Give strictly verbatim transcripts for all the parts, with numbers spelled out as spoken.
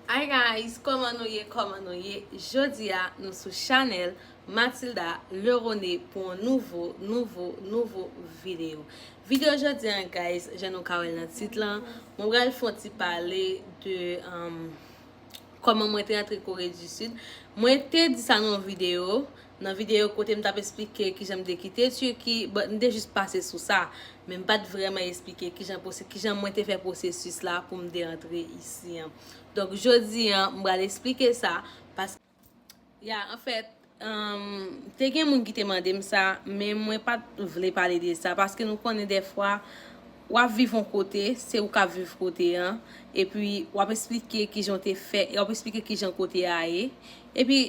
Hi guys, kòman nou ye? Kòman nou ye? Jodi a, nou sou chanèl Mathilda Lerone pou yon nouvo, nouvo, nouvo videyo. Videyo jodi a, guys, jan nou ka wè l nan tit lan, mwen pral fè yon ti pale de, um, kòman mwen te antre Kore di Sid. Mwen te di sa nan yon videyo. Nan videyo kote m t ap esplike kijan m te kite Turkey, but m te jis pase sou sa. Men m pa t vrèman esplike kijan pwose-, kijan mwen te fè pwosesis la pou m te antre isi an. Donk, jodi an, m pral esplike sa, paske, ya, anfèt, um, te gen moun ki te mande m sa, men mwen pa t vle pale de sa, paske nou konnen dèfwa, w ap viv yon kote, se ou k ap viv kote an, epi w ap esplike kijan w te fè, w ap esplike kijan kote a ye, epi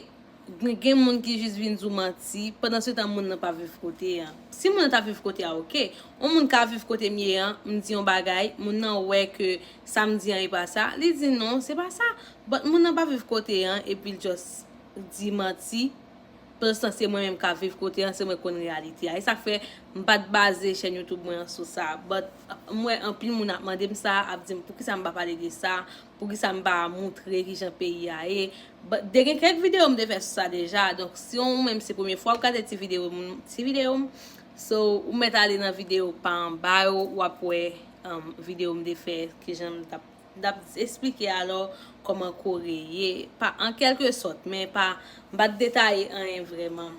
gen, gen moun ki jis vin di w manti, pandan se tan moun nan pa viv kote an. Si moun nan ta viv kote a, oke. Yon moun ka viv kote m ye an, m di yon bagay, moun nan wè ke sa m di an e pa sa, li di non, se pa sa. But moun nan pa viv kote an, epi l just di manti. Pandan se tan se mwen menm k ap viv kote an, se mwen k konn reyalite a. E sa k fè m pa t baze chèn YouTube mwen an sou sa. But m wè anpil moun ap mande m sa, ap di m poukisa m pa pale de sa, poukisa m pa moutre kijan peyi a ye. But te gen kèk videyo m te fè sou sa deja. Donk, si w menm se premye fwa w ap gade ti videyo m, ti videyo m, so, ou mèt ale nan videyo pa anba yo, w ap wè, um, videyo m te fè, kijan m t ap, m t ap esplike alò kòman Kore ye. Pa an kèlke sòt, men pa, m pa t detaye anyen vrèman.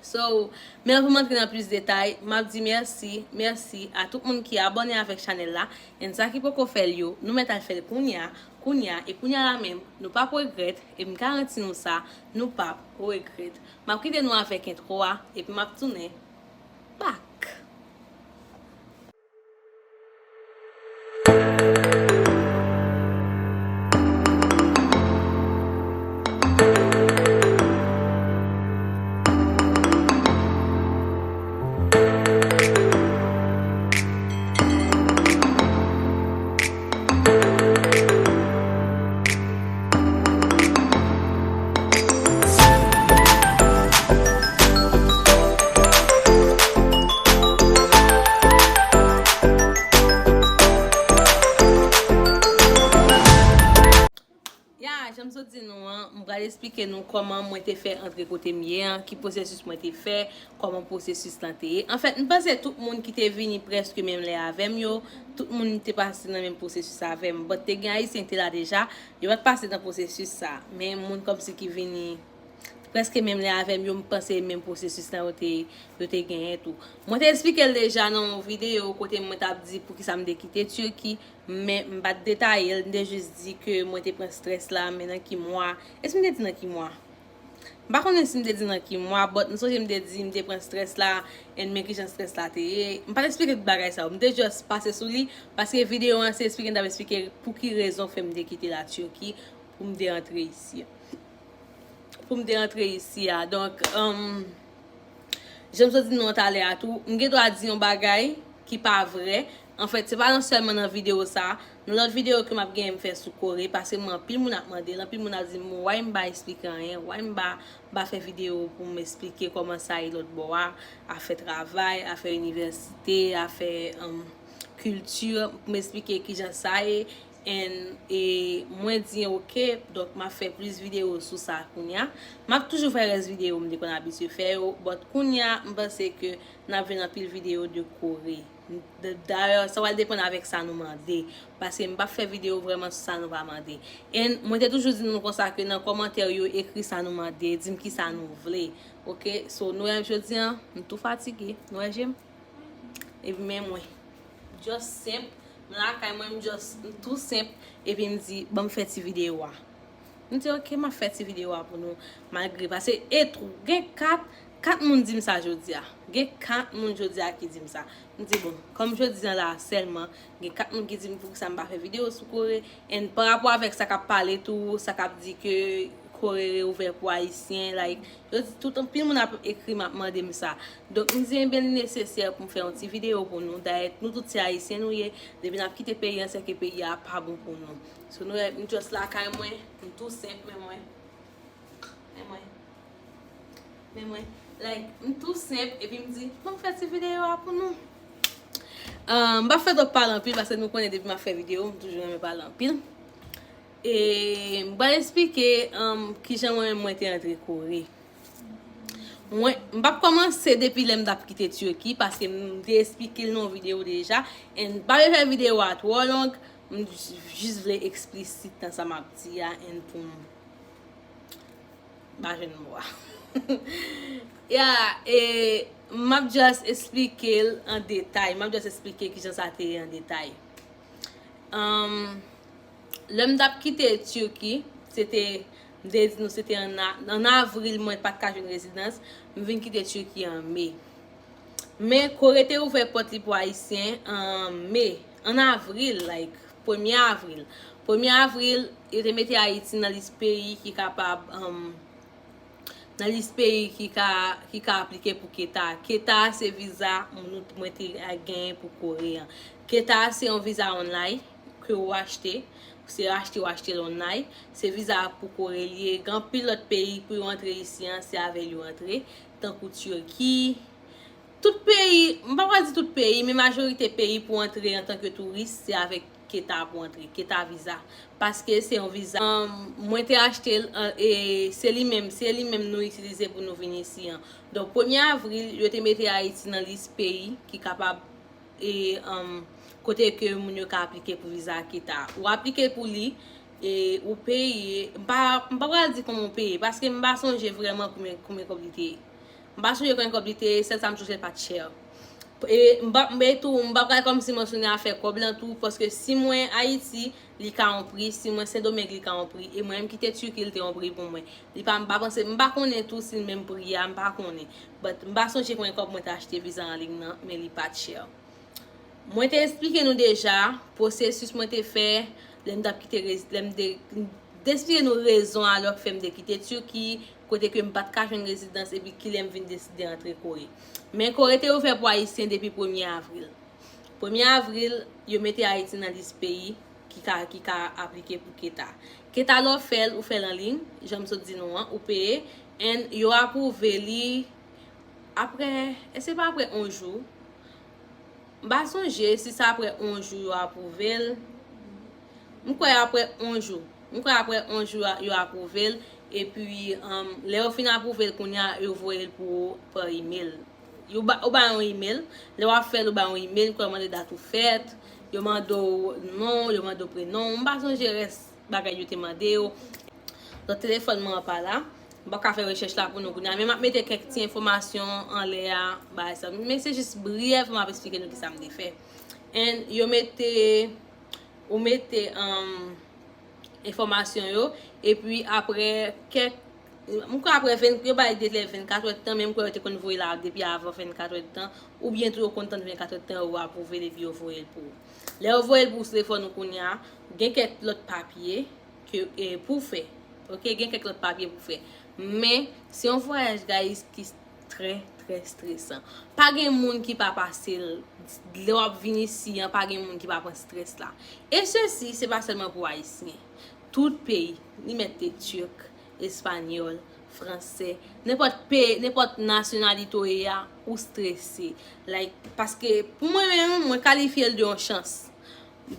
So, men anvan m antre nan plis detay, m ap di mèsi, mèsi a tout moun ki abòne avèk chanèl la. And sa ki poko fè l yo, nou mèt al fè l kounya, kounya, e kounya la menm, nou p ap regrèt, e m garanti nou sa, nou p ap regrèt. M ap kite nou avèk entwo a, epi m ap tounen back. Ya, jan m sot di nou an, m pral esplike nou kòman mwen te fè antre kote m ye an, ki pwosesis mwen te fè, kòman pwosesis lan te ye. Anfèt, m panse tout moun ki te vini prèske menm lè avè m yo, tout moun te pase nan menm pwosesis avè m. But te gen Ayisyen ki te la deja, yo pa t pase nan pwosesis sa. Men moun kòmsi ki vini prèske menm lè avè m yo, m panse menm pwosesis lan yo te, yo te genyen tou. Mwen te esplike l deja nan yon videyo kote mwen t ap di poukisa m te kite Turkey, men m pa t detaye l, m te jis di ke mwen te pran strès la, men nan ki mwa. Èske m te di nan ki mwa? M pa konnen si m te di nan ki mwa, but m sonje m te di m te pran strès la, and men kijan strès la te ye. M pa t esplike tout bagay sa yo. M te just pase sou li, paske videyo an se esplike m t ap esplike pou ki rezon fè m te kite la Turkey pou m te antre isi. Pou m te antre isi a. Donk, um, jan m sot di nou an talè a tou, m gen dwa di yon bagay ki pa vrè. Anfèt, se pa nan sèlman nan videyo sa. Nan lòt videyo ke m ap genyen m fè sou Kore, paske mwen anpil moun ap mande l, anpil moun ap di m, why m pa esplike anyen, why m pa, m pa fè videyo pou m esplike kòman sa ye lòt bò a, afè travay, afè inivèsite, afè, um, kilti, pou m esplike kijan sa ye. And, e, mwen di, oke, donk, m ap fè plis videyo sou sa kounya. M ap toujou fè rès videyo m te konn abitye fè yo, but kounya, m panse ke n ap jwenn anpil videyo de Kore. D-, dayè, sa pral depann avèk sa nou mande, paske m p ap fè videyo vrèman sou sa nou pa mande. And mwen te toujou di nou konsa ke nan kòmantè yo, ekri sa nou mande, di m kisa nou vle. Oke? So, nou wè jodi a, m tou fatige. Nou wè je m? Epi men mwen. Just senp. M lakay mwen, m just, m tou senp. Epi m di, ban m fè ti videyo a. M di, oke, m ap fè ti videyo a pou nou. Malgre, paske e tou, gen kat, kat moun di m sa jodi a. Gen kat moun jodi a ki di m sa. M di, bon, kòm jodi a la sèlman, gen kat moun ki di m poukisa m pa fè videyo sou Kore. And pa rapò avèk sa k ap pale tou, sa k ap di ke Kore reouvè pou Ayisyen, like, yo di tout, anpil moun ap ekri m, ap mande m sa. Donk, m di, enben, li nesesè pou m fè yon ti videyo pou nou. Dayè, nou tout se Ayisyen nou ye. Depi n ap kite peyi an, sèke peyi a pa bon pou nou. So, nou wè, m just lakay mwen, m tou senp, men mwen. Men mwen. Men mwen. Like, m tou senp, epi m di, ban m fè ti videyo a pou nou. Ah, m pa fè twòp pale anpil, paske nou konnen depi m ap fè videyo, m toujou renmen pale anpil. E m pral eksplike um, kijan mwen mwen te antre Kore. Mwen, m p ap kòmanse depi lè m t ap kite Turki, paske m te eksplike l nan yon videyo deja. And m pa vle fè videyo a twò long, m jis vle eksplisit nan sa m ap di a, and pou m pa jwenn mo a. Yeah, e m ap just eksplike l an detay. M ap just eksplike kijan sa te ye an detay. Um, lè m t ap kite Turki, se te, m te di nou se te an, a- an avril mwen pa t ka jwenn rezidans, m vin kite Turki an me. Men Kore te ouvè pòt li pou Ayisyen an me, an avril, like, premye avril. Premye avril, yo te mete Ayiti nan lis peyi ki kapab um, nan lis peyi ki ka, ki ka aplike pou KETA. KETA se viza mwen te genyen pou Kore an. KETA se yon viza online ke ou achte. Se achte ou achte l online. Se viza pou Kore li ye. Gen anpil lòt peyi pou yo antre isi an, se avè l yo antre. Tankou Turki. Tout peyi, m pa pral di tout peyi, men majorite peyi pou antre antanke touris, se avèk KETA pou antre, KETA viza. Paske se yon viza. Um, mwen te achte l, uh, e se li menm, se li menm nou itilize pou nou vin isi an. Donk, premye avril, yo te mete Ayiti nan lis peyi ki kapab, e um, kote ke moun yo ka aplike pou viza KETA. Ou aplike pou li, e ou peye, m pa, m pa pral di kòman ou peye, paske m pa sonje vrèman konbyen, konbyen kòb li te ye. M pa sonje konbyen kòb li te ye, sèl sa m sonje l pa t chè. E m pa, e tou, m pa pral kòmsi mansyone afè kòb lan tou, paske si mwen Ayiti, li ka yon pri, si mwen Sendomeng, li ka yon pri, e mwen menm kite Turki, li te yon pri pou mwen. Li pa, m pa panse, m pa konnen tou si l menm pri a, m pa konnen. But m pa sonje konbyen kòb mwen te achte viza an liy nan, men li pa t chè. Mwen te eksplike nou deja pwosesis mwen te fè lè m t ap kite rez- lè m te, m te eksplike nou rezon alò k fè m te kite Turki, kote ke m pa t ka jwenn rezidans epi kilè m vin deside antre Kore. Men Kore te ouvè pou Ayisyen depi premye avril. Premye avril, yo mete Ayiti nan lis peyi ki ka, ki ka aplike pou KETA. KETA lè w fè l, ou fè l an liy, jan m sot di nou an, ou peye, and yo apwouve li apre, èske se pa apre yon jou? M pa sonje si se apre yon jou yo apwouve l. M kwè apre yon jou. M kwè apre yon jou yo apwouve l. Epi, um, lè yo fin apwouve l kounye a, yo voye l pou ou pa imèl. Yo ba, ou bay yon imèl. Lè w ap fè l, ou bay yon imèl, yo mande dat ou fèt, yo mande w non, yo mande w prenon. M pa sonje rès bagay yo te mande yo. Donk, telefòn mwen an pa la. M pa ka fè rechèch la pou nou kounye a, men m ap mete kèk ti enfòmasyon anlè a, bagay sa. Men se jis briyèvman m ap eksplike nou kisa m te fè. And yo mete, ou mete, um, enfòmasyon yo, epi apre kèk, m kwè apre ven, yo bay delè vennkat èdtan, men m kwè yo te konn voye la depi avan vennkat èdtan, oubyen tou yo konn tann vennkat èdtan, yo apwouve l epi yo voye l pou ou. Lè yo voye l pou ou sou telefòn ou kounye a, gen kèk lòt papye ke, e, pou w fè. Ok, gen kèk lòt papye pou w fè. Men, se yon vwayaj, guys, ki trè, trè stresan. Pa gen moun ki pa pase l. Lè w ap vin isi an, pa gen moun ki pa pran strès la. E sesi, se pa sèlman pou Ayisyen. Tout peyi, li mèt te Tirk, Espanyòl, Fransè, nenpòt peyi, nenpòt nasyonalite w ye a, ou strese. Like, paske pou mwen menm, mwen kalifye l de yon chans.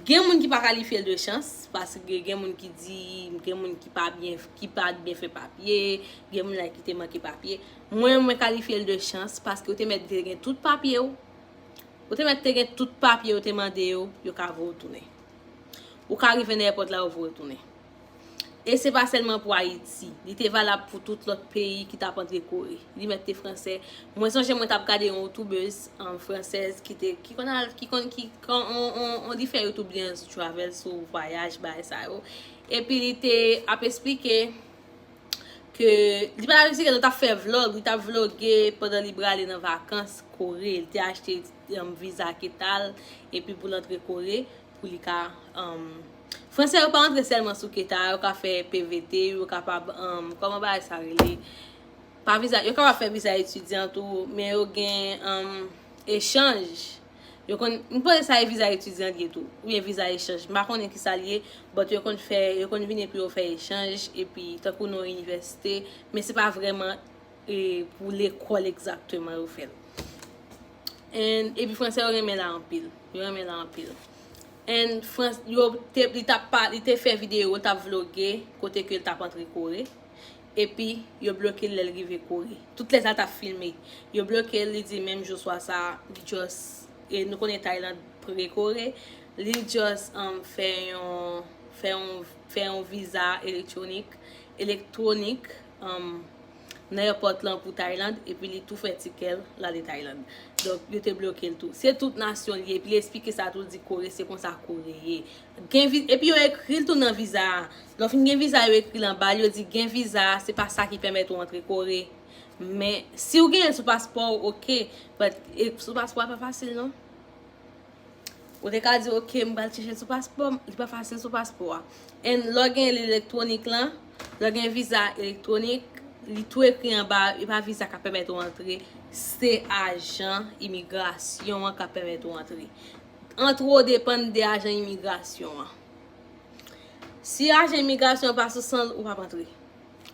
Gen moun ki pa kalifye l de chans, paske gen moun ki di, gen moun ki pa byen, ki pa byen fè papye, gen moun la ki te manke papye. Mwen, mwen kalifye l de chans, paske ou te mèt te gen tout papye w. Ou te mèt te gen tout papye yo te mande yo, yo ka voye w tounen. Ou ka rive nan èpòt la, yo voye w tounen. E se pa sèlman pou Ayiti. Li te valab pou tout lòt peyi ki t ap antre Kore. Li mèt te fransè. Mwen sonje mwen t ap gade yon youtubèz, um, fransèz ki te, ki konn al, ki konn, ki konn, on, on, on, li fè YouTube li an sou travel, sou vwayaj, bagay sa yo. Epi li te ap eksplike ke li pa t ap eksplike, li t ap fè vlog, li t ap vloge pandan li prale nan vakans Kore. Li te achte, um, viza KETA l, epi pou l antre Kore, pou li ka, um, fransè yo pa antre sèlman sou KETA, yo ka fè PVT, yo kapab, um, kòman bagay sa rele? Pa viza, yo kapab fè viza etidyan tou, men yo gen, um, echanj. Yo konn, m panse sa e viza etidyan li ye tou, oubyen viza echanj. M pa konnen kisa li ye, but yo konn fè, yo konn vini pou yo fè echanj, epi tankou nan yon inivèsite, men se pa vrèman, e, pou lekòl egzakteman yo fè l. And, epi fransè yo renmen la anpil. Yo renmen la anpil. And Frans, yo te, li t ap pa, li te fè videyo, li t ap vloge kote ke l t ap antre Kore. Epi, yo bloke l lè l rive Kore. Tout lè sa l t ap filme. Yo bloke l, li di menm jou swa sa, li just, e nou konnen Tayland pre Kore, li just um, fè yon, fè yon, fè yon viza elektwonik, elektwonik, um, nan èpòt lan pou Tayland, epi li tou fè tikè l, l ale Tayland. Donk, yo te bloke l tou. Se tout nasyon li ye, epi li eksplike sa tou, li di Kore, se konsa Kore ye. Gen vi-, epi yo ekri l tou nan viza a. Lè w fin gen viza, yo ekri l anba l, yo di gen viza, se pa sa ki pèmèt ou antre Kore. Men, si w genyen l sou paspò w, oke. But, e, sou paspò a pa fasil, non. Ou te ka di, oke, m pral chèche l sou paspò m, li pa fasil sou paspò a. And lè w gen elektwonik lan, lè w gen viza elektwonik, li tou ekri anba, e pa viza k ap pèmèt ou antre, se ajan imigrasyon an k ap pèmèt ou antre. Antre w depann de ajan imigrasyon an. Si ajan imigrasyon an pa sou san l, ou p ap antre.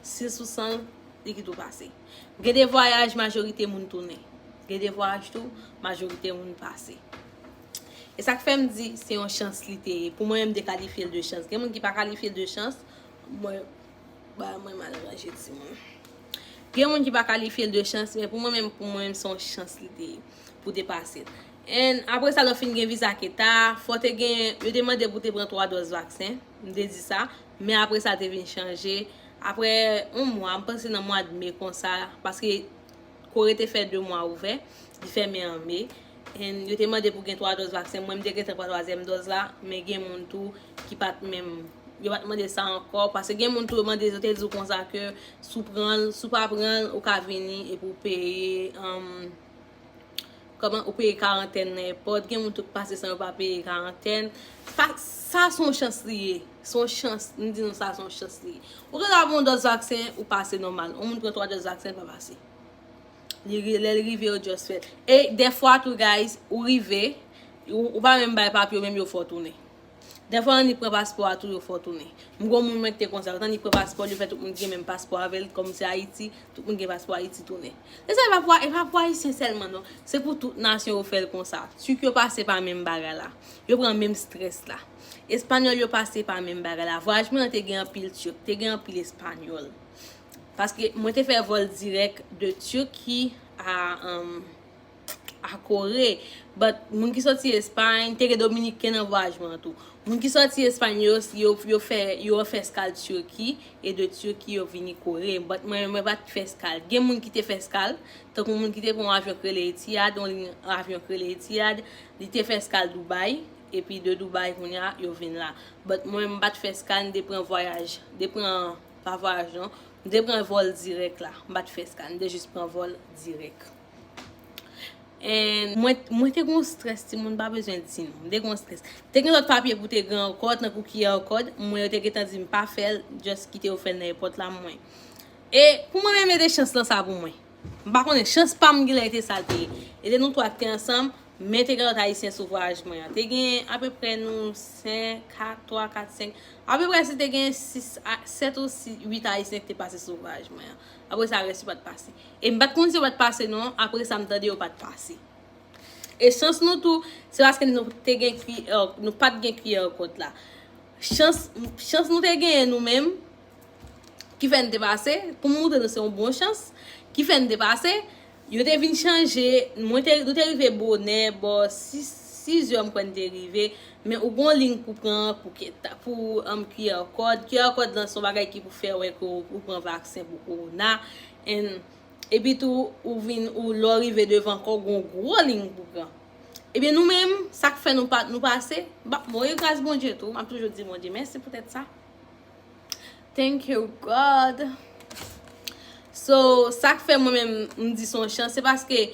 Si l sou san l, li kite w pase. Gen de vwayaj, majorite moun tounen. Gen de vwayaj tou, majorite moun pase. E sa k fè m di, se yon chans li te ye. Pou mwen menm, m te kalifye l de chans. Gen moun ki pa kalifye l de chans, mwen, ba mwen mal ranje timoun. Gen moun ki pa kalifye l de chans, men pou mwen menm, pou mwen menm, se yon chans li te ye pou te pase l. And apre sa, lè w fin gen viza keta, fò te gen, yo te mande pou te pran twa dòz vaksen, m te di sa, men apre sa te vin chanje. Apre yon mwa, m panse nan mwa de me konsa, paske Kore te fè de mwa ouvè, li fèmen an me. And yo te mande pou gen twa dòz vaksen, mwen m te gentan pran twazyèm dòz la, men gen moun tou ki pa t menm, yo pa t mande sa ankò, paske gen moun tou yo mande, yo te di w konsa ke si w pran l, si w pa pran l, ou ka vini epi w peye, um, kòman ou peye karantèn nan èpòt, gen moun tou k pase san yo pa peye karantèn. Sa, sa se yon chans li ye. Se yon chans, m di nou sa se yon chans li ye. Ou gen dwa pran yon dòz vaksen, ou pase nòmal. Yon moun pran twa dòz vaksen, l pa pase. Li ri-, lè l rive, yo just fè l. E dèfwa tou, guys, ou rive, ou, ou pa menm bay papye, yo menm yo fè w tounen. Dèfwa, annik pran paspò a tou, yo fè w tounen. M gon moun mwen ki te konsa, yo t annik pran paspò l, yo fè tout moun ki gen menm paspò avè l, kòm se Ayiti, tout moun gen paspò Ayiti tounen. E sa, e pa pou, e pa pou Ayisyen sèlman, non. Se pou tout nasyon yo fè l konsa. Turk yo pase pa menm bagay la. Yo pran menm strès la. Espanyòl yo pase pa menm bagay la. Vwayaj mwen an te gen anpil Turk, te gen anpil Espanyòl. Paske mwen te fè vòl dirèk de Turquie à, um, à Corée. But moun ki soti Espay, te gen Dominiken nan vwayaj mwen an tou. Moun ki soti Espay, yo, yo, yo fè, yo fè eskal Turquie, e de Turquie, yo vini Corée. But mwen, mwen pa t fè eskal. Gen moun ki te fè eskal, tankou moun ki te pran yon avyon k rele Etihad, yon liy avyon k rele Etihad, li te fè eskal Dubai, epi de Dubai, kounye a, yo vin la. But mwen, m pa t fè eskal, m te pran vwayaj, m te pran, pa vwayaj non, m te pran vòl dirèk la. M pa t fè eskal, m te jis pran vòl dirèk. And mwen, mwen te gon strès, timoun pa bezwen di nou. M te gon strès. Te gen lòt papye pou te gen ankò, tankou Q R code, mwen yo te gentan di m pa fè l, just kite yo fè l nan èpòt la, mwen. E pou mwen menm, e te chans lan sa pou mwen. M pa konnen, chans pa m genlè e te sa l te ye. E te nou twa ki te ansanm, men te gen lòt Ayisyen sou vwayaj mwen an. Te gen apeprè nou senk, kat, twa, kat, senk. Apeprè se te gen sis, a, sèt ou sis, uit Ayisyen ki te pase sou vwayaj mwen an. Apre sa, rès yo pa t pase. E m pa t konn si yo pa t pase non, apre sa m tande yo pa t pase. E chans nou tou, se paske nou te gen Q R, nou pa t gen Q R code la. Chans, chans nou te genyen nou menm, ki fè n te pase, pou m montre nou se yon bon chans, ki fè n te pase, yo te vin chanje, mwen te, nou te rive bonè, bò sis, sis zè m kwè n te rive, men ou gon liy pou pran, pou, pou um, Q R code. Q R code lan se yon bagay ki pou fè wè ke ou, ou pran vaksen pou kowona. And epi tou, ou vin, ou lè w rive devan ankò, gon gwo liy pou pran. Ebyen, nou menm, sa k fè nou pa, nou pase, ba, bon, e gras Bondye tou, m ap toujou di Bondye mèsi poutèt sa. Thank you, God. So, sa k fè mwen menm, m di se yon chans, se paske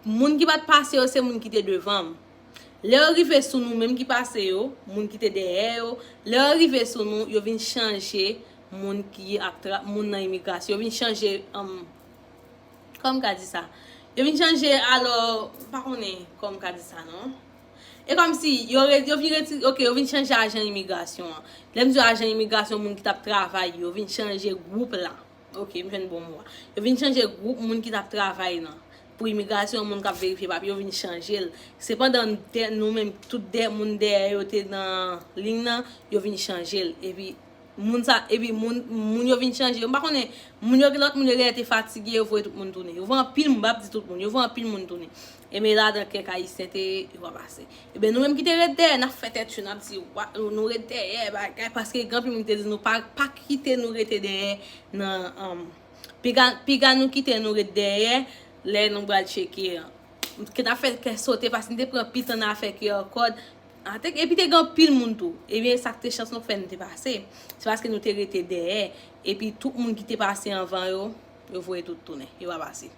moun ki pa t pase yo, se moun ki te devan m. Lè yo rive sou nou menm ki pase yo, moun ki te dèyè yo, lè yo rive sou nou, yo vin chanje moun ki ap tra-, moun nan imigrasyon, yo vin chanje, um, kòman m ka di sa? Yo vin chanje, alò, m pa konnen kòman m ka di sa, non. E kòmsi, yo re-, yo vin retire, oke, yo vin chanje ajan imigrasyon an. Lè m di ajan imigrasyon, moun ki t ap travay yo, vin chanje gwoup la. Oke, m jwenn bon mo a. Yo vin chanje gwoup moun ki t ap travay nan. pou imigrasyon, moun k ap verifye papye yo vin chanje l. Sepandan, dè-, nou menm, tout dè-, moun dèyè yo te nan liy nan, yo vin chanje l. Epi, moun sa, epi moun, moun yo vin chanje yo. M pa konnen, moun yo, lòt moun yo genlè te fatige, yo voye tout moun tounen. Yo voye anpil moun, m p ap di tout moun, yo voye anpil moun tounen. E men ladan kèk Ayisyen te, yo pa pase. Ebyen, nou menm ki te ret dèyè, n ap fè tèt cho, n ap di, "Wa-, nou ret dèyè, bagay," paske gen anpil moun ki te di nou pa, pa kite nou rete dèyè nan, um, piga, piga nou kite nou ret dèyè, lè nou pral tcheke an. Ke n ap fè kè sote, paske n te pran pi tan nan afè Q R code. Epi te gen anpil moun tou. Ebyen, sa k te chans nou fè, nou te pase. Se paske nou te rete dèyè. Epi tout moun ki te pase anvan yo, yo voye tout tounen. Yo pa pase.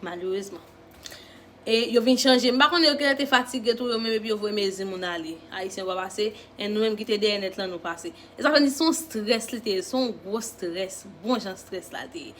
Malerezman. E yo vin chanje. M pa konnen yo genlè te fatige tou, yo menm, epi yo voye mezi moun ale. Ayisyen yo pa pase. E nou menm ki te dèyè nèt lan, nou pase. E sa fè di se yon strès li te ye. Se yon gwo strès. Bon jan strès la te ye.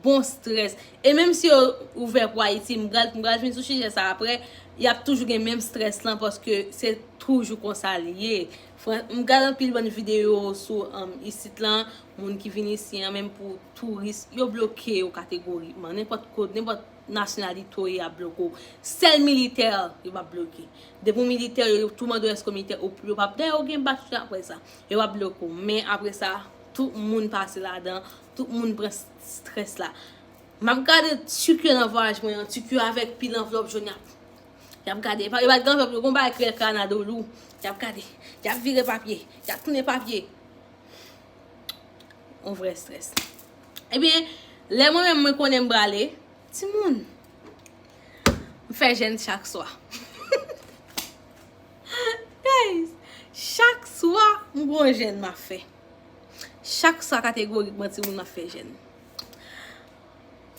Bon strès. E menm si yo ouvè pou Ayiti, m pral, m pral vin sou sijè sa apre, y ap toujou gen menm strès lan paske se toujou konsa li ye. Fran-, m gade anpil bann videyo sou, um, isit lan, moun ki vin isi an, menm pou touris, yo bloke yo kategorikman. Nenpòt kot, nenpòt nasyonalite w ye, y ap bloke w. Sèl militè, yo p ap bloke. Depi w militè, yo tou mande w èske w militè, ou, yo p ap, dayè, ou gen bak apre sa. Yo p ap bloke w. Men apre sa, tout moun pase ladan, tout moun pran s-, strès la. M ap gade tchik yo nan vwayaj mwen an, tchik yo avèk pil anvlòp jòn, y ap, y ap gade. Yo pa t gen anvlòp, yo gon bagay ki rele Kanadolou. Y ap gade, y ap vire papye, y ap tounen papye. On vrè strès. Ebyen, lè mwen menm mwen konnen m prale, timoun, m fè jèn chak swa. Guys, chak swa, m gon jèn m ap fè. Chak swa kategorikman, timoun, m ap fè jèn.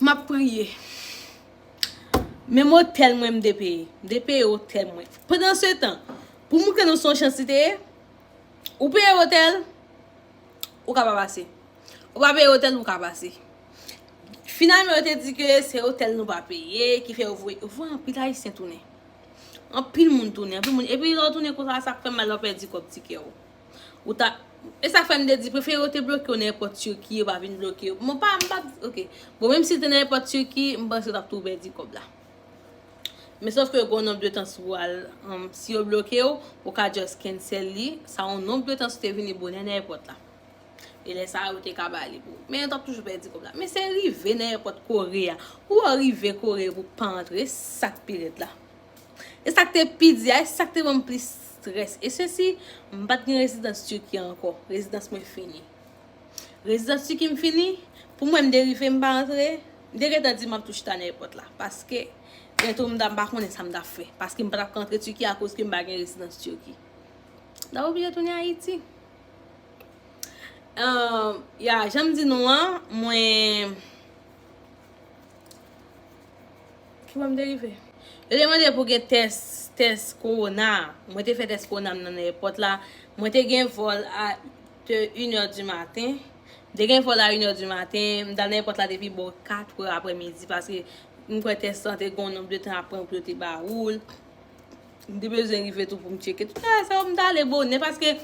M ap priye. Menm otèl mwen, m te peye. M te peye otèl mwen. Pandan se tan, pou moutre nou se yon chans li te ye, ou peye otèl, ou ka pa pase. Ou pa peye otèl, ou ka pase. Finalman, yo te di ke se otèl nou pa peye, ki fè yo voye, yo voye anpil Ayisyen tounen. Anpil moun tounen, anpil moun. Epi lè w tounen konsa, sa k fè mal, lè w pèdi kòb tikè w. Ou ta, e sa k fè m te di, prefere yo te bloke w nan èpòt Turki, yo pa vin bloke w. Bon, pa, m pa, ok. Bon, menm si te nan èpòt Turki, m panse w t ap tou pèdi kòb la. Men sòf ke gon nonb de tan si w al, um, si yo bloke w, ou ka just cancel li. Sa yon nonb de tan si w te vini bonè nan èpòt la. E lè sa a, yo te ka ba li pou ou. Men yo t ap toujou pèdi kòb la. Men se rive nan èpòt Kore a. Ou wè rive Kore pou pa antre, e sa k pi rèd la. E sa k te pi di a, e sa k te ban m plis strès. E sesi, m pa t gen rezidans Turki ankò. Rezidans mwen fini. Rezidans Turki m fini, pou mwen m te rive m pa antre, m te gentan di m ap tou chita nan èpòt la. Paske, byen tou m ta, m pa konnen sa m t ap fè. Paske m pa t ap ka antre Turki akoz ke m pa gen rezidans Turki. M ta oblije tounen Ayiti. Ahn, ya, jan m di nou an, mwen, ki bò m te rive? Yo te mande pou gen tès, tès kowona. Mwen te fè tès kowona m nan, nan èpòt la. Mwen te gen vòl a, de inè di maten. M te gen vòl a inè di maten. M t al nan èpòt la depi bò katrè aprèmidi paske m kwè tès lan te gen yon nonb de tan ap pran pou yo te ba ou l. M te bezwen rive tou pou m tcheke tout bagay sa yo, m t ale bonè paske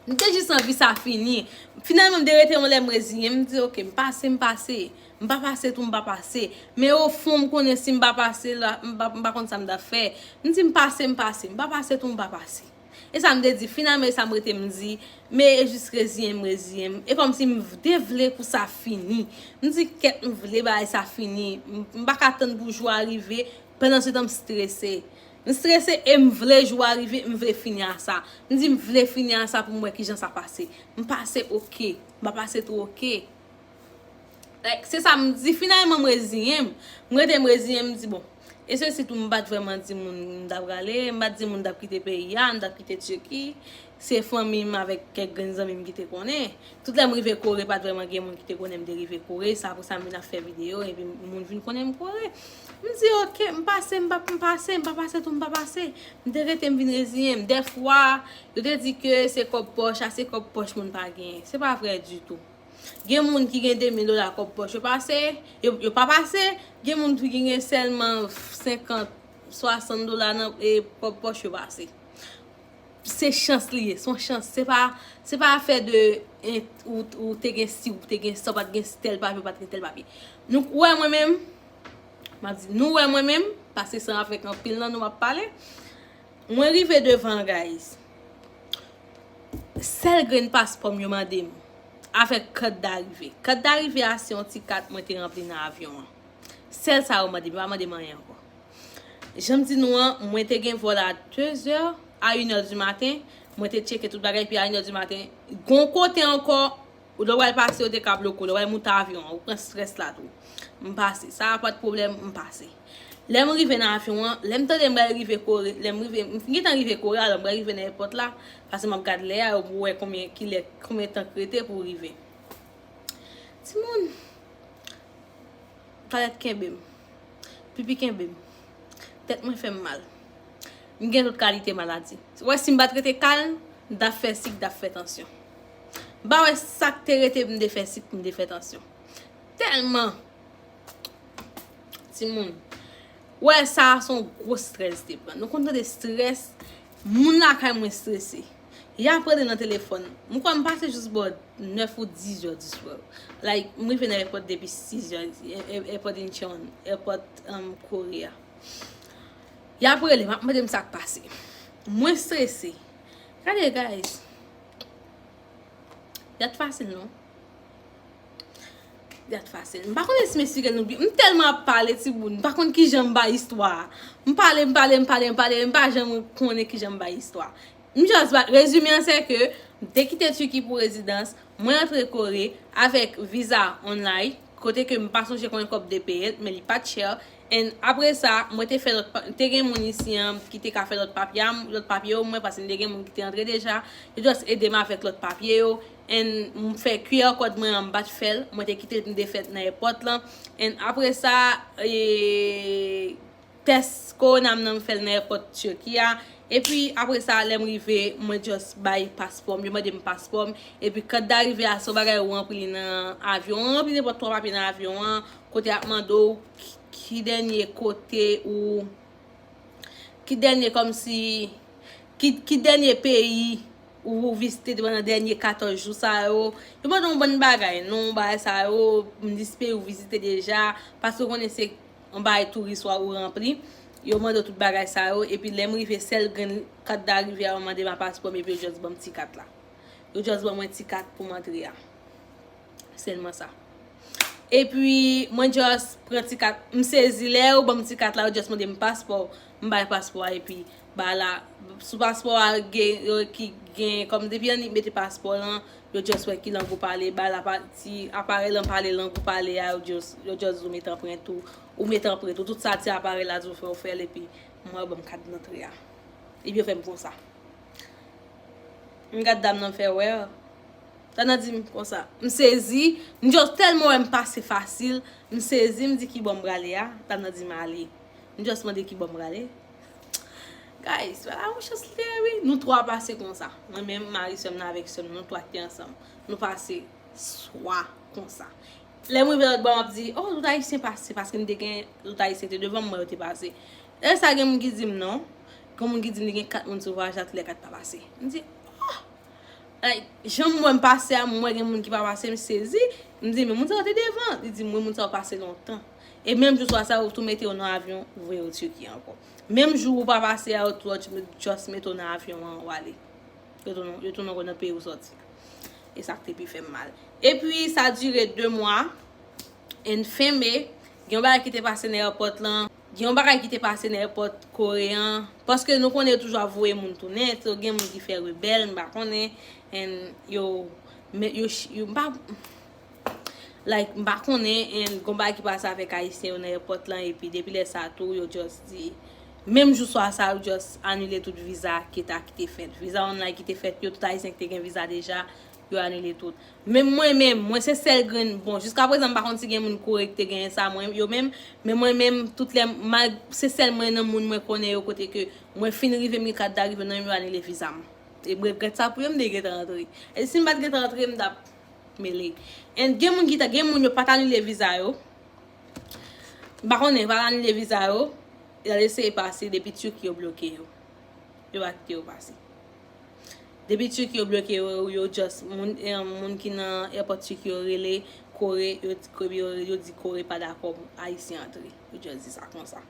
m te jis anvi sa fini. Finalman, m te rete yon lè m reziyen m, m di, "Ok, m pase, m pase. M pa pase tou, m pa pase." Men ofon, m konnen si m pa pase la, m pa, m pa konn sa m t ap fè. M di, "M pase, m pase. M pa pase tou, m pa pase." E sa m te di, finalman, e sa m rete m di, men e jis reziyen m, reziyen m. E kòmsi m te vle pou sa fini. M di, "Kèt, m vle bagay sa fini. M, m pa ka tann pou jou a rive." Pandan se tan, m strese. M strese e m vle jou a rive, m vle fini a sa. M di m vle fini a sa pou m wè kijan sa pase. M pase, ok. M pa pase tou, ok. Like, se sa m di, finalman m reziyen m. M rete m reziyen m, m di, "Bon." E se sitou m pa t vrèman di moun m t ap prale, m pa t di moun m t ap kite peyi a, m t ap kite Tiki. Se fanmi m avèk kèk grenn zanmi m ki te konnen. Tout lè m rive Kore, pa t vrèman gen moun ki te konnen m te rive Kore. Se apre sa m vin ap fè videyo, epi moun vin konnen m Kore. M di, "Ok, m pase, m pa, m pase, m pa pase tou, m pa pase." M te rete, m vin reziyen m. Dèfwa, yo te di ke se kòb pòch, a se kòb pòch moun pa genyen. Se pa vrè ditou. Gen moun ki gen de mil dola kòb pòch yo pase, yo, yo pa pase. Gen moun tou ki gen sèlman senkant, swasant dola nan, e, kòb pòch yo pase. Se chans li ye, se yon chans. Se pa, se pa afè de, en, ou, ou te gen si, ou te gen sa, ou pa t gen tèl papye, ou pa t gen tèl papye. Nou wè mwen menm, M ap di, nou wè mwen menm, paske se avèk anpil nan nou m ap pale. Mwen rive devan, guys. Sèl grenn paspò m yo mande m, avèk kat darive. Kat darive a, se yon ti kat mwen te ranpli nan avyon an. Sèl sa yo mande m, yo pa mande m anyen ankò. Jan m di nou an, mwen te gen vòl a de zè, a inè di maten, mwen te tcheke tout bagay, epi a inè di maten, gon kote ankò, lè w al pase, yo te ka bloke w, lè w al moute avyon an, ou pran strès la tou. M pase, sa a pa t pwoblèm, m pase. Lè m rive nan avyon an, lè m tande m pral rive Kore, lè m rive, m gentan rive Kore, alò m pral rive nan èpòt la, paske m ap gad lè a, pou wè konbyen, kilè, konbyen tan k rete pou rive. Timoun, twalèt kenbe m. Pipi kenbe m. Tèt mwen fè m mal. M gen tout kalite maladi. Ou wè, si m pa t rete kalm, m t ap fè sik, m t ap fè tansyon. M pa wè sa k te rete pou m te fè sik, pou m te fè tansyon. Tèlman, timoun, wè, sa a se yon gwo strès te pran. Nou konn tande strès, moun lakay mwen strese. Y ap rele nan telefòn. M kwè m pase jis bò nèf ou diz zè di swè. Like, m rive nan èpòt depi sis zè, è-, è-, èpòt Incheon, èpòt, um, Korea. Y ap rele, m ap mande m sa k pase. Mwen strese. Gade, guys. Li pa t fasil, non. Li pa t fasil. M pa konnen si m esplike nou byen. M tèlman ap pale, timoun. M pa konn kijan m bay istwa a. M pale, m pale, m pale, m pale, m pa janm konnen kijan m bay istwa a. M just ba, rezime an se ke m te kite Tiki pou rezidans, mwen antre Kore avèk viza online, kote ke m pa sonje konbyen kòb te peye l, men li pa t chè. And apre sa, mwen te fè lòt pa-, te gen moun isi an ki te ka fè lòt papye a m, lòt papye yo, mwen, paske m te gen moun ki te antre deja, yo just ede m avèk lòt papye yo. And m fè Q R code mwen an, m pa t fè l, mwen te kite l pou m te fè l nan èpòt lan. And apre sa, e, tès kowona m nan, m fè l nan èpòt Turkey a. Epi apre sa, lè m rive, mwen just bay paspò m, yo mande m paspò m. Epi kat darive a, se yon bagay ou ranpli nan avyon an, ou ranpli nenpòt twa papye nan avyon an, kote y ap mande w ki, ki dènye kote ou, ki dènye kòmsi, ki, ki dènye peyi ou vizite pandan dènye katòz jou sa yo. Yo mande w yon bann bagay, non, bagay sa yo, lis peyi ou vizite deja, paske yo konnen se yon bagay touris ou ranpli. Yo mande w tout bagay sa yo, epi lè m rive, sèl grenn kat darive a, yo mande m a paspò m, epi yo just ban m ti kat la. Yo just ban mwen ti kat pou m antre a. Sèlman sa. Epi, mwen just pran ti kat, m sezi lè yo ban m ti kat la, yo just mande m paspò, m bay paspò a, epi ba la, sou paspò a gen, yo ki gen, kòm depi annik mete paspò lan, yo just wè ki lang ou pale, ba la pa, ti aparèy lan pale lang ou pale a, yo just, yo just di w met anprent ou, ou met anprent ou, tout sa ti aparèy la di w fè, ou fè l, epi mwen yo ban m kat dantre a. Epi yo fè m konsa. M gad dam nan, m fè wè. Dam nan di m konsa. M sezi. M just tèlman wè m pase fasil. M sezi, m di ki bò m prale a. Dam nan di m ale. M just mande ki bò m prale. Guys, wala yon chans li ye, wi. Nou twa pase konsa. Mwen menm, mari sè m nan avèk sè m, nou twa ki te ansanm. Nou pase swa konsa. Lè m rive lòt bò, m ap di, oh, tout Ayisyen pase, paske m te gen, tout Ayisyen te devan m, mwen yo te pase. Lè sa, gen moun ki di m non. Gen moun ki di m li gen kat moun sou vwayaj la, tout lè kat pa pase. M di, oh! Like, jan m wè m pase a, m wè gen moun ki pa pase, m sezi. M di, men moun sa yo te devan. Li di m, wi, moun sa yo pase lontan. E menm jou swa sa, yo tou mete yo nan avyon, voye yo Turkey ankò. Menm jou ou pa pase a, yo tou just mete w nan avyon an, ou ale. Yo tounen, yo tounen ankò nan peyi ou sòti. E sa k te pi fè m mal. Epi, sa dire de mwa, and fen me, gen yon bagay ki te pase nan èpòt lan. Gen yon bagay ki te pase nan èpòt Kore an. Paske nou konnen yo toujou ap voye moun tounen. So, gen moun ki fè rebèl, m pa konnen. And yo, men yo, yo, m pa, like, m pa konnen, and gon bagay ki pase avèk Ayisyen yo nan èpòt lan, epi depi lè sa tou, yo just di, menm jou swa sa, yo just anile tout viza ki ta, ki te fèt. Viza online ki te fèt yo, tout Ayisyen ki te gen viza deja, yo anile tout. Menm mwen menm, mwen se sèl grenn, bon, jiska prezan m pa konn si gen moun Kore ki te genyen sa, mwen, yo menm, men mwen menm, tout lè, mal, se sèl mwen nan moun mwen konnen yo kote ke mwen fin rive, m gen kat darive nan men m, yo anile viza m. E m regrèt sa pou yo, m te gentan antre. E si m pa t gentan antre, m t ap mele. And gen moun ki ta, gen moun yo pa t anile viza yo. M pa konnen, yo pa t anile viza yo. Yo al eseye pase, depi Turkey yo bloke yo. Yo pa kite yo pase. Depi Turki yo bloke yo, yo just, moun, eh, moun ki nan airport Turki yo rele Kore, yo, yo, yo di Kore pa dakò Ayisyen antre. Yo just di sa konsa.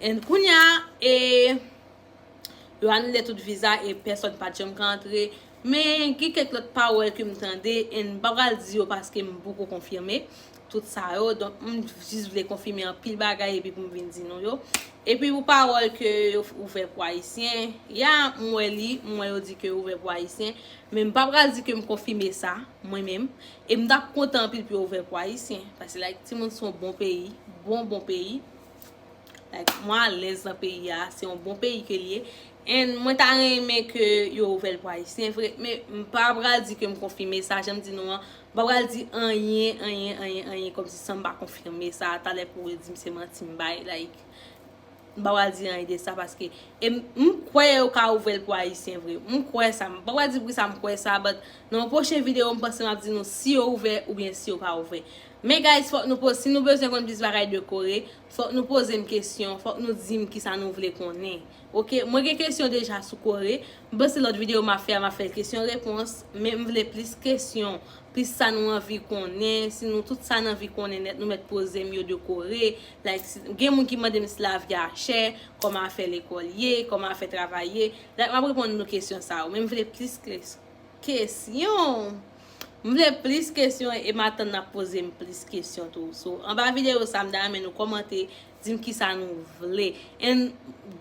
And kounye a, e, yo anile tout viza e pèsòn pa t janm ka antre. Men gen kèk lòt pawòl ke m tande, and m pa pral di yo paske m poko konfime tout sa yo. Donk, m jis vle konfime anpil bagay epi pou m vin di nou yo. Epi pou pawòl ke yo ouvè pou Ayisyen, ya, m wè li, m wè yo di ke ouvè pou Ayisyen, men m pa pral di ke m konfime sa, mwen menm. E m t ap kontan anpil pou yo ouvè pou Ayisyen, paske, like, timoun se yon bon peyi, bon, bon peyi. Like, mwen alèz nan peyi a, se yon bon peyi ke l ye. And mwen ta renmen ke yo ouvè l pou Ayisyen vre, men m pa pral di ke m konfime sa, jan m di nou an, m pa pral di anyen, anyen, anyen, anyen, kòmsi san m pa konfime sa, talè pou yo di m se manti m bay, like, m pa pral di anyen de sa, paske, e m, m kwè yo ka ouvè l pou Ayisyen vre, m kwè sa, m pa pral di poukisa m kwè sa, but nan yon pwochen videyo, m panse m ap di nou si yo ouvè oubyen si yo pa ouvè. Men guys, fòk nou poze, si nou bezwen konn plis bagay de Kore, fòk nou poze m kesyon, fòk nou di m kisa nou vle konnen. Oke, mwen gen kesyon deja sou Kore. M panse lòt videyo m ap fè a, m ap fè kesyon repons, men m vle plis kesyon, plis sa nou anvi konnen, si nou tout sa n anvi konnen nèt, nou mèt poze m yo de Kore. Like, si, gen moun ki mande m si lavi a chè, kòman afè lekòl ye, kòman afè travay ye. Like, m ap reponn nou kesyon sa yo, men m vle plis kesyon. Kesyon. M vle plis kesyon e m atann n ap poze m plis kesyon tou. So, anba videyo sa, m ta renmen nou kòmante, di m kisa nou vle. And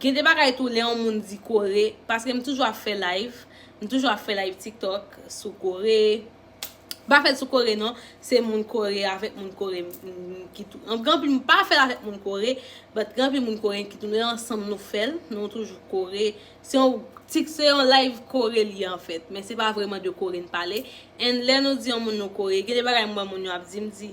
gen de bagay tou, lè yon moun di Kore, paske m toujou ap fè live, m toujou ap fè live TikTok sou Kore. M pa fè l sou Kore non, se moun Kore avèk moun Kore m, m, ki tou. Gen anpil, m pa fè l avèk moun Kore, but gen anpil moun Kore ki tou, nou ansanm nou fè l, nou toujou Kore. Se yon tik, se yon live Kore li ye anfèt, men se pa vrèman de Kore n pale. And lè nou di yon moun nou Kore, gen de bagay m wè moun yo ap di, m di,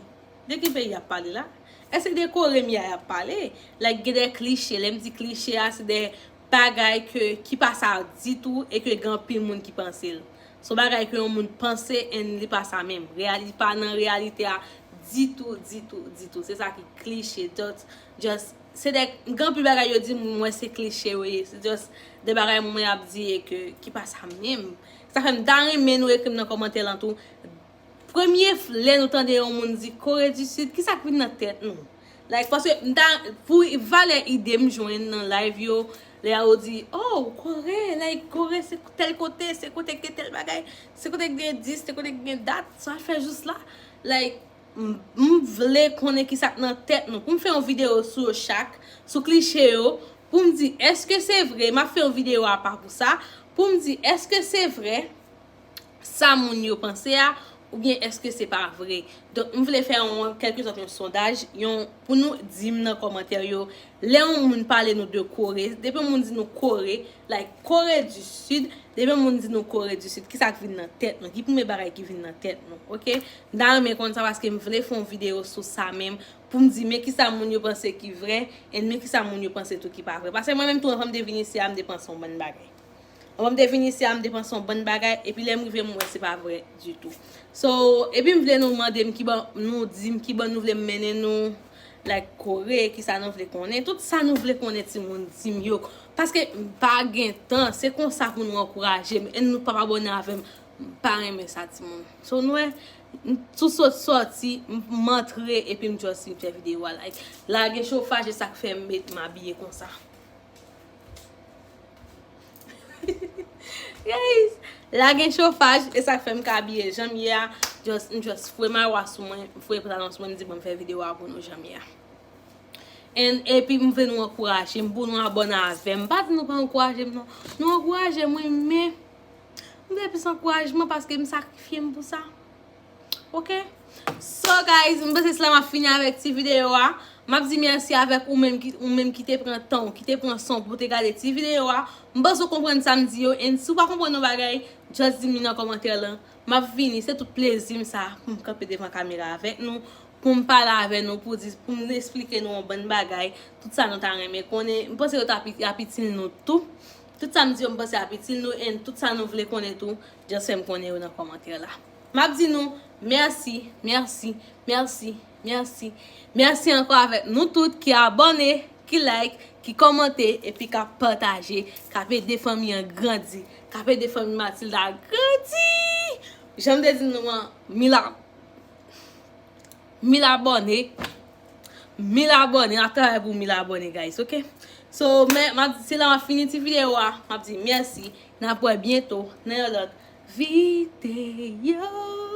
de ki peyi y ap pale la? Èske de Kore m ye a y ap pale? Like, gen de kliche, lè m di kliche a, se de bagay ke, ki pa sa ditou e ke gen anpil moun ki panse l. Se yon bagay ke yon moun panse and li pa sa menm. Reali-, li pa nan reyalite a ditou, ditou, ditou. Se sa ki kliche. Just, just, se de, gen anpil bagay yo di m, mwen se kliche yo ye. Se just de bagay mwen ap di e ke, ki pa sa menm. Sa fè m ta renmen nou ekri m nan kòmantè lan tou. Premye f-, lè nou tande yon moun di Kore di Sid, kisa k vin nan tèt nou? Like, paske m ta, pou valè ide m jwenn nan live yo, lè yo di, oh, Kore, like, Kore se tèl kote, se kote k gen tèl bagay, se kote k gen dis, se kote k gen dat, sa fè jis la. Like, m, m vle konnen kisa k nan tèt nou. Pou m fè yon videyo sou yo chak, sou kliche yo, pou m di, èske se vre, m ap fè yon videyo apa pou sa, pou m di, èske se vre, sa moun yo panse a, oubyen èske se pa vre? Donk, m vle fè yon, kèlkesòt yon sondaj, yon, pou nou di m nan kòmantè yo, lè yon moun pale nou de Kore, depi yon moun di nou Kore, like Kore di Sid, depi yon moun di nou Kore di Sid, kisa k vin nan tèt nou? Ki premye bagay ki vin nan tèt nou, oke? M ta renmen konn sa paske m vle fè yon videyo sou sa menm, pou m di men kisa moun yo panse ki vre, and men kisa moun yo panse tou ki pa vre. Paske mwen menm tou, anvan m te vin isi a, m te panse yon bann bagay. Anvan m te vin isi a, m te panse yon bann bagay, epi lè m rive, m wè se pa vre ditou. So, epi m vle nou mande m ki ban, nou di m ki ban nou vle m mennen nou, like, Kore, kisa nou vle konnen. Tout sa nou vle konnen, timoun, di m yo. Paske m pa gen tan, se konsa pou nou ankouraje m, and nou p ap abòne avè m. M pa renmen sa, timoun. So, nou wè, m tou sot sòti, m, m antre, epi m just fin fè videyo a, like, la gen chofaj, e sa k fè m met, m abiye konsa. Guys, la gen chofaj, e sa k fè m ka abiye jan m ye a. Just, m just foure mayo a sou mwen, m foure pantalon sou mwen, m di bon, m fè videyo a pou nou jan m ye a. And, epi m vle nou ankouraje m, pou nou abòne avè m. M pa di nou pa ankouraje m non. Nou ankouraje m wi, men m vle plis ankourajman paske m sakrifye m pou sa. Oke? So, guys, m panse se la m ap fini avèk ti videyo a. M ap di mèsi avèk ou menm ki, ou menm ki te pran tan w, ki te pran san w pou te gade ti videyo a. M panse w konprann sa m di yo. And si w pa konprann yon bagay, just di m li nan kòmantè lan. M ap vini, se tout plezi m sa pou m kanpe devan kamera avèk nou, pou m pale avè nou, pou di, pou m esplike nou yon bann bagay, tout sa nou ta renmen konnen. M panse yo t ap, ap itil nou tou. Tout sa m di yo, m panse ap itil nou, and tout sa nou vle konnen tou, just fè m konnen yo nan kòmantè la. M ap di nou mèsi, mèsi, mèsi, mèsi. Mèsi ankò avèk nou tout ki abòne, ki like, ki kòmante, epi k ap pataje, k ap ede fanmi an grandi, k ap ede fanmi Matilda grandi. Jan m te di nou an, mil a- mil abòne. Mil abòne, n ap travay pou mil abòne, guys, ok? So, men, m ap, se la m ap fini ti videyo a. M ap di mèsi. N ap wè byento nan yon lòt videyo.